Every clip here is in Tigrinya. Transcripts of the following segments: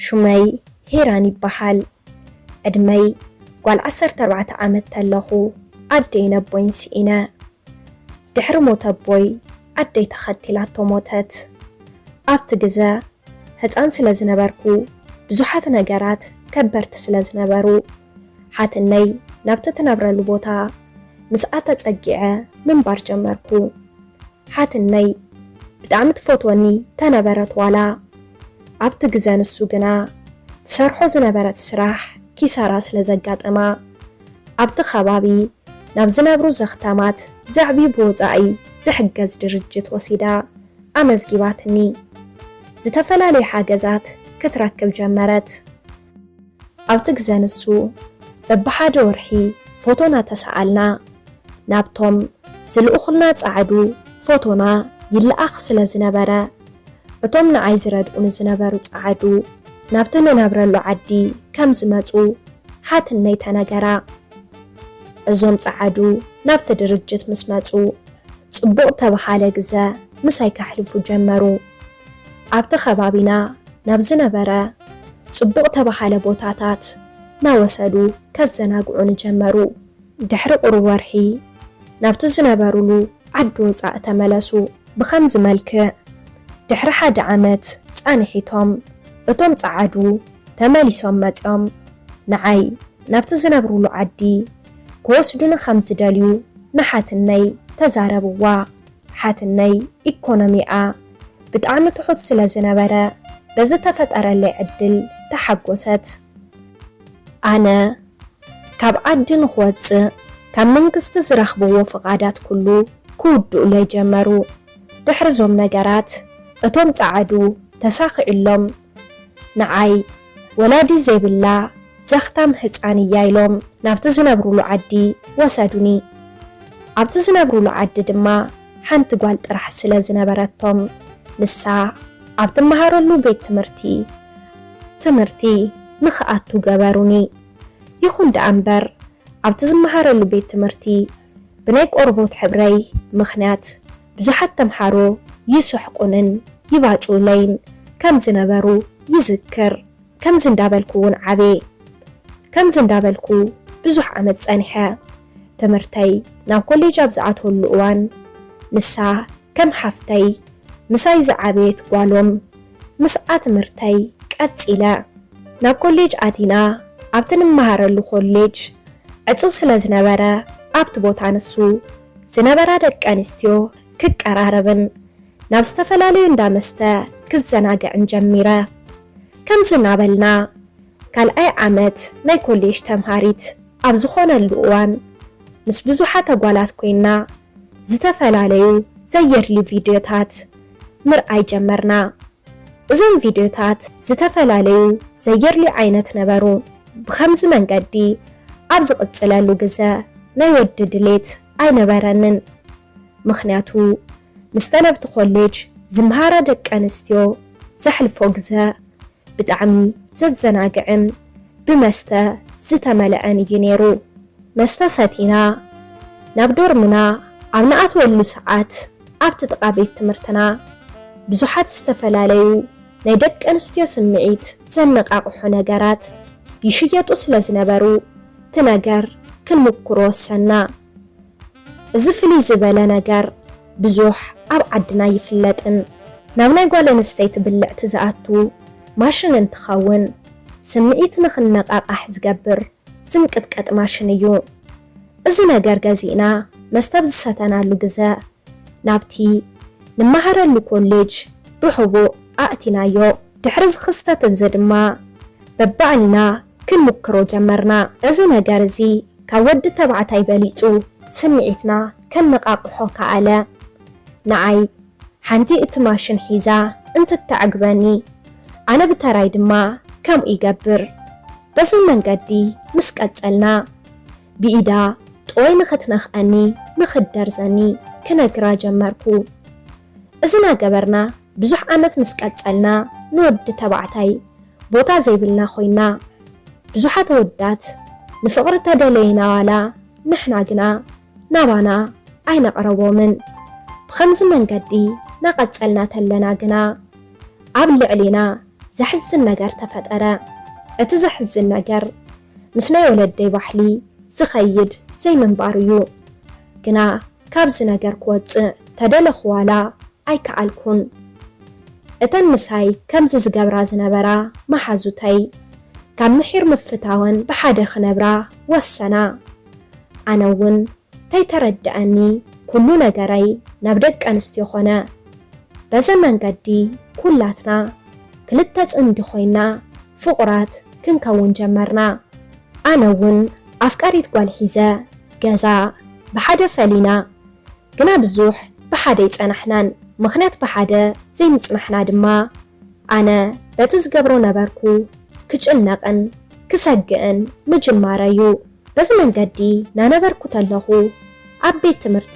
ሹመይ ሄራን ይበሃል። ዕድመይ ጓል ዓሰርተ ኣርባዕተ ዓመት ተለኹ ኣደይን ኣቦይን ስኢነ። ድሕሪ ሞት ኣቦይ ኣደይ ተኸቲላቶ ሞተት። ኣብቲ ግዘ ህፃን ስለ ዝነበርኩ ብዙሓት ነገራት ከበድቲ ስለ ዝነበሩ ሓትነይ ናብቲ ትነብረሉ ቦታ ምስኣ ተፀጊዐ ምንባር ጀመርኩ። ሓትነይ ብጣዕሚ ትፈትወኒ ተነበረት ዋላ ኣብቲ ግዘ ንሱ ግና ትሰርሖ ዝነበረት ስራሕ ኪሳራ ስለ ዘጋጠማ ኣብቲ ከባቢ ናብ ዝነብሩ ዘኽታማት ዘዕብዩ ብወፃኢ ዝሕገዝ ድርጅት ወሲዳ ኣመዝጊባትኒ። ዝተፈላለዩ ሓገዛት ክትረክብ ጀመረት። ኣብቲ ግዘ ንሱ በብሓደ ወርሒ ፎቶና ተሰኣልና ናብቶም ዝልእኹልና ፃዓዱ ፎቶና ይለኣኽ ስለ ዝነበረ እቶም ንዓይ ዝረድኡኒ ዝነበሩ ፃዓዱ ናብቲ ንነብረሉ ዓዲ ከም ዝመፁ ሓትነይ ተነገራ። እዞም ፃዓዱ ናብቲ ድርጅት ምስ መፁ ፅቡቕ ተበሃለ ግዘ ምሳይ ከሕልፉ ጀመሩ። ኣብቲ ከባቢና ናብ ዝነበረ ፅቡቕ ተበሃለ ቦታታት ናወሰዱ ከዘናግዑኒ ጀመሩ። ድሕሪ ቁሩብ ወርሒ ናብቲ ዝነበሩሉ ዓዲ ወፃኢ ተመለሱ። ብኸምዚ መልክዕ ድሕሪ ሓደ ዓመት ፃንሒቶም እቶም ፃዓዱ ተመሊሶም መፂኦም ንዓይ ናብቲ ዝነብሩሉ ዓዲ ክወስዱኒ ከም ዝደልዩ ንሓትነይ ተዛረብዋ። ሓትነይ ኢኮኖሚኣ ብጣዕሚ ትሑት ስለ ዝነበረ በዚ ተፈጠረለይ ዕድል ተሓጎሰት። ኣነ ካብ ዓዲ ንኽወፅእ ካብ መንግስቲ ዝረኽብዎ ፍቓዳት ኩሉ ክውድኡለይ ጀመሩ። ድሕሪ እዞም ነገራት እቶም ፃዓዱ ተሳኺዑሎም ንዓይ ወላዲ ዘይብላ ዘኽታም ህፃን እያ ኢሎም ናብቲ ዝነብሩሉ ዓዲ ወሰዱኒ። ኣብቲ ዝነብሩሉ ዓዲ ድማ ሓንቲ ጓል ጥራሕ ስለ ዝነበረቶም ንሳ ኣብ ትመሃረሉ ቤት ትምህርቲ ትምህርቲ ንኽኣቱ ገበሩኒ። ይኹን ደኣ እምበር ኣብቲ ዝመሃረሉ ቤት ትምህርቲ ብናይ ቆርቦት ሕብረይ ምኽንያት ብዙሓት ተምሃሮ ይስሕቁንን ይባጭውለይን ከም ዝነበሩ ይዝክር። ከምዚ እንዳበልኩ እውን ዓብየ። ከምዚ እንዳበልኩ ብዙሕ ዓመት ጸኒሐ። ትምህርተይ ናብ ኮሌጅ ኣብ ዝኣትወሉ እዋን ንሳ ከም ሓፍተይ ምሳይ ዝዓበየት ጓሎም ምስኣ ትምህርተይ ቀጺለ። ናብ ኮሌጅ ኣቲና ኣብቲ ንመሃረሉ ኮሌጅ ዕጹው ስለ ዝነበረ ኣብቲ ቦታ ንሱ ዝነበራ ደቂ ኣንስትዮ ክቀራረብን ናብ ዝተፈላለዩ እንዳ መስተ ክዘናግዕን ጀሚረ። ከምዚ እናበልና ካልኣይ ዓመት ናይ ኮሌጅ ተምሃሪት ኣብ ዝኾነሉ እዋን ምስ ብዙሓት ኣጓላት ኮይንና ዝተፈላለዩ ዘየድልዩ ቪድዮታት ምርኣይ ጀመርና። እዞም ቪድዮታት ዝተፈላለዩ ዘየድልዩ ዓይነት ነበሩ። ብኸምዚ መንገዲ ኣብ ዝቕፅለሉ ግዘ ናይ ወዲ ድሌት ኣይነበረንን። ምኽንያቱ ምስተን ኣብቲ ኮሌጅ ዝምሃራ ደቂ ኣንስትዮ ዘሕልፎ ግዘ ብጣዕሚ ዘዘናግዕን ብመስተ ዝተመልአን እዩ ነይሩ። መስተ ሰቲና ናብ ዶርምና ኣብ ንኣትወሉ ሰዓት ኣብቲ ጥቓ ቤት ትምህርትና ብዙሓት ዝተፈላለዩ ናይ ደቂ ኣንስትዮ ስምዒት ዘነቓቕሑ ነገራት ይሽየጡ ስለ ዝነበሩ እቲ ነገር ክንምኩሮ ወሰና። እዚ ፍልይ ዝበለ ነገር ብዙሕ ኣብ ዓድና ይፍለጥን ናብ ናይ ጓል ኣንስተይቲ ብልዕቲ ዝኣቱ ማሽን እንትኸውን ስምዒት ንኽነቓቓሕ ዝገብር ዝንቅጥቀጥ ማሽን እዩ። እዚ ነገር ገዚእና መስተ ኣብ ዝሰተናሉ ግዘ ናብቲ ንመሃረሉ ኮሌጅ ብሕቡእ ኣእቲናዮ። ድሕሪ እዚ ክስተት እዚ ድማ በባዕልና ክንምክሮ ጀመርና። እዚ ነገር እዚ ካብ ወዲ ተባዕታይ በሊጹ ስምዒትና ከነቓቕሖ ከኣለ። ንዓይ ሓንቲ እቲ ማሽን ሒዛ እንትተዕግበኒ፣ ኣነ ብተራይ ድማ ከምኡ ይገብር። በዚ መንገዲ ምስ ቀጸልና፣ ብኢዳ ጥወይ ንኽትነኽኣኒ ንኽትደርዘኒ ክነግራ ጀመርኩ። እዚ እናገበርና ብዙሕ ዓመት ምስ ቀጸልና ንወዲ ተባዕታይ ቦታ ዘይብልና ኮይና። ብዙሓት ኣወዳት ንፍቕሪ ተደለይና ዋላ ንሕና ግና ናባና ኣይነቕረቦምን። ብኸምዚ መንገዲ እናቐጸልና ተለና ግና ኣብ ልዕሌና ዘሕዝን ነገር ተፈጠረ። እቲ ዘሕዝን ነገር ምስ ናይ ወለደይ ባሕሊ ዝኸይድ ዘይምንባሩ እዩ። ግና ካብዚ ነገር ክወጽእ ተደለኹ ዋላ ኣይከኣልኩን። እተን ምሳይ ከምዚ ዝገብራ ዝነበራ መሓዙተይ ካብ ምሒር ምፍታወን ብሓደ ክነብራ ወሰና። ኣነ እውን ተይተረድኣኒ ኩሉ ነገረይ ናብ ደቂ ኣንስትዮ ኮነ። በዚ መንገዲ ኩላትና ክልተ ጽምዲ ኮይና ፍቑራት ክንከውን ጀመርና። ኣነ እውን ኣፍቃሪት ጓል ሒዘ ገዛ ብሓደ ፈሊና። ግና ብዙሕ ብሓደ ኣይጸናሕናን። ምኽንያት ብሓደ ዘይምጽናሕና ድማ ኣነ በቲ ዝገብሮ ነበርኩ ክጭነቕን ክሰግእን ምጅማረይ እዩ። በዚ መንገዲ ናነበርኩ ተለኹ ኣብ ቤት ትምህርቲ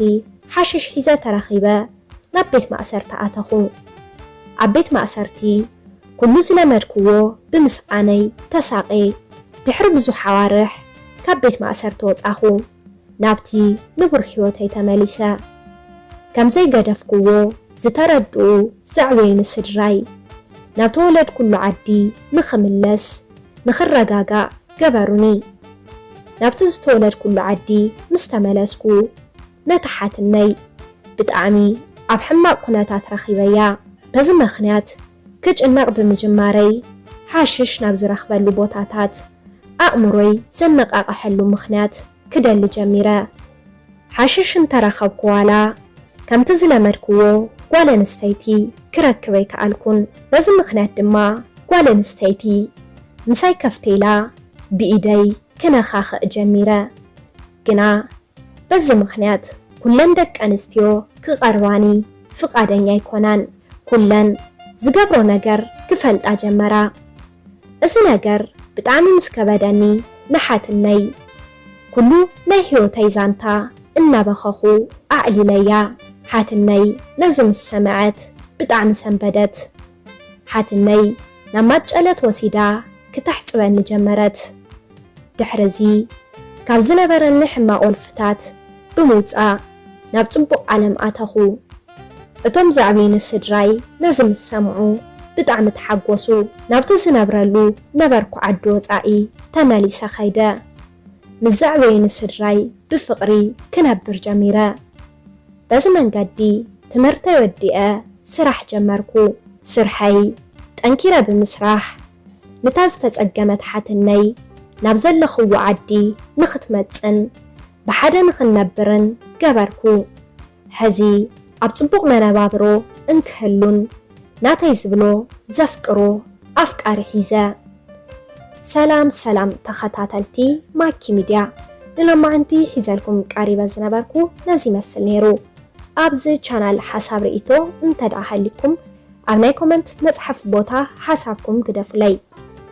ሓሽሽ ሒዘ ተረኺበ ናብ ቤት ማእሰርቲ ኣተኹ። ኣብ ቤት ማእሰርቲ ኩሉ ዝለመድክዎ ብምስኣነይ ተሳቕየ። ድሕሪ ብዙሕ ኣዋርሕ ካብ ቤት ማእሰርቲ ወጻኹ። ናብቲ ንቡር ህይወተይ ተመሊሰ። ከም ዘይገደፍክዎ ዝተረድኡ ዘዕበዩኒ ስድራይ ናብ ተወለድኩሉ ዓዲ ንኽምለስ ንኽረጋጋእ ገበሩኒ። ናብቲ ዝተወለድኩሉ ዓዲ ምስ ተመለስኩ ነታ ሓትነይ ብጣዕሚ ኣብ ሕማቕ ኩነታት ረኺበያ። በዚ ምኽንያት ክጭነቕ ብምጅማረይ ሓሽሽ ናብ ዝረኽበሉ ቦታታት ኣእምሮይ ዘነቓቕሐሉ ምኽንያት ክደሊ ጀሚረ። ሓሽሽ እንተረኸብኩ ዋላ ከምቲ ዝለመድክዎ ጓል ኣንስተይቲ ክረክብ ኣይከኣልኩን። በዚ ምኽንያት ድማ ጓል ኣንስተይቲ ምሳይ ከፍቴላ ብኢደይ ክነኻኽእ ጀሚረ። ግና በዚ ምኽንያት ኩለን ደቂ ኣንስትዮ ክቐርባኒ ፍቓደኛ ኣይኮናን። ኩለን ዝገብሮ ነገር ክፈልጣ ጀመራ። እዚ ነገር ብጣዕሚ ምስ ከበደኒ ንሓትነይ ኩሉ ናይ ህይወተይ ዛንታ እናበኸኹ ኣዕሊለያ። ሓትነይ ነዚ ምስ ሰምዐት ብጣዕሚ ሰንበደት። ሓትነይ ናብ ማጨለት ወሲዳ ክተሕጽበኒ ጀመረት። ድሕርዚ ካብ ዝነበረኒ ሕማቕ ወልፍታት ብምውጻእ ናብ ጽቡቕ ዓለም ኣተኹ። እቶም ዘዕብዩኒ ስድራይ ነዚ ምስ ሰምዑ ብጣዕሚ ተሓጎሱ። ናብቲ ዝነብረሉ ነበርኩ ዓዲ ወጻኢ ተመሊሰ ከይደ። ምስ ዘዕበዩኒ ስድራይ ብፍቕሪ ክነብር ጀሚረ። በዚ መንገዲ ትምህርተይ ወዲአ ስራሕ ጀመርኩ። ስርሐይ ጠንኪረ ብምስራሕ ንታ ዝተጸገመት ሓትነይ ናብ ዘለኽዎ ዓዲ ንኽትመጽን ብሓደ ንኽንነብርን ገበርኩ። ሕዚ ኣብ ጽቡቕ መነባብሮ እንክህሉን ናተይ ዝብሎ ዘፍቅሮ ኣፍቃሪ ሒዘ። ሰላም ሰላም ተኸታተልቲ ማኪ ሚድያ፣ ንሎማዕንቲ ሒዘልኩም ቀሪበ ዝነበርኩ ነዚ ይመስል ነይሩ። ኣብዚ ቻናል ሓሳብ ርእይቶ እንተ ደኣ ሃሊኩም ኣብ ናይ ኮመንት መጽሓፍ ቦታ ሓሳብኩም ግደፉለይ።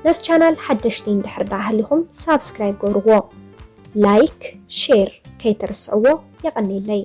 ነዚ ቻናል ሓደሽቲ እንድሕር ደኣ ሃሊኹም ሳብስክራይብ ገብርዎ። ላይክ፣ ሼር ከይትርስዕዎ። የቐንየለይ።